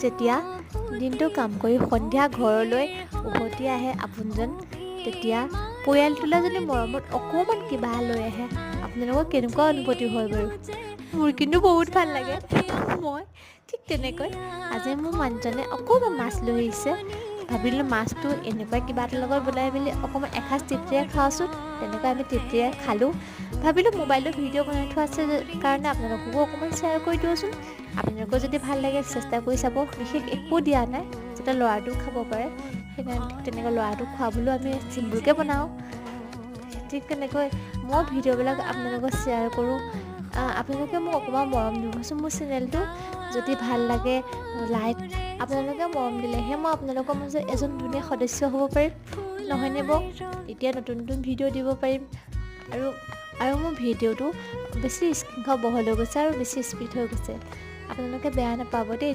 যেতিয়া দিনটো কাম কৰি সন্ধিয়া ঘৰলৈ উভতি আহে আপোনজন, তেতিয়া পৰিয়ালটোলৈ যদি মৰমত অকণমান কিবা লৈ আহে, আপোনালোকৰ কেনেকুৱা অনুভূতি হয় বাৰু? মোৰ কিন্তু বহুত ভাল লাগে। মই ঠিক তেনেকৈ আজি মোৰ মানুহজনে অকণমান মাছ লৈ আহিছে। ভাবিলোঁ মাছটো এনেকুৱা কিবা এটাৰ লগত বনাই মেলি অকণমান এসাঁজ তৃপ্তিৰে খাওঁচোন। তেনেকৈ আমি তৃপ্তিৰে খালোঁ। ভাবিলোঁ মোবাইলত ভিডিঅ' বনাই থোৱা আছে কাৰণে আপোনালোককো অকণমান শ্বেয়াৰ কৰি দিওঁচোন। আপোনালোকৰ যদি ভাল লাগে, চেষ্টা কৰি চাব। বিশেষ একো দিয়া নাই, যাতে ল'ৰাটোও খাব পাৰে। সেইকাৰণে ঠিক তেনেকৈ ল'ৰাটোক খুৱাবলৈও আমি চিম্পুলকৈ বনাওঁ। ঠিক তেনেকৈ মই ভিডিঅ'বিলাক আপোনালোকক শ্বেয়াৰ কৰোঁ। আপোনালোকে মোক অকণমান মৰম দিবচোন। মোৰ চেনেলটো যদি ভাল লাগে, লাইক, আপোনালোকে মৰম দিলেহে মই আপোনালোকৰ মাজত এজন ধুনীয়া সদস্য হ'ব পাৰিম, নহয়নে বাৰু? তেতিয়া নতুন নতুন ভিডিঅ' দিব পাৰিম। আৰু মোৰ ভিডিঅ'টো বেছি স্ক্ৰীণখন বহল হৈ গৈছে আৰু বেছি স্পীড হৈ গৈছে, আপোনালোকে বেয়া নাপাব দেই।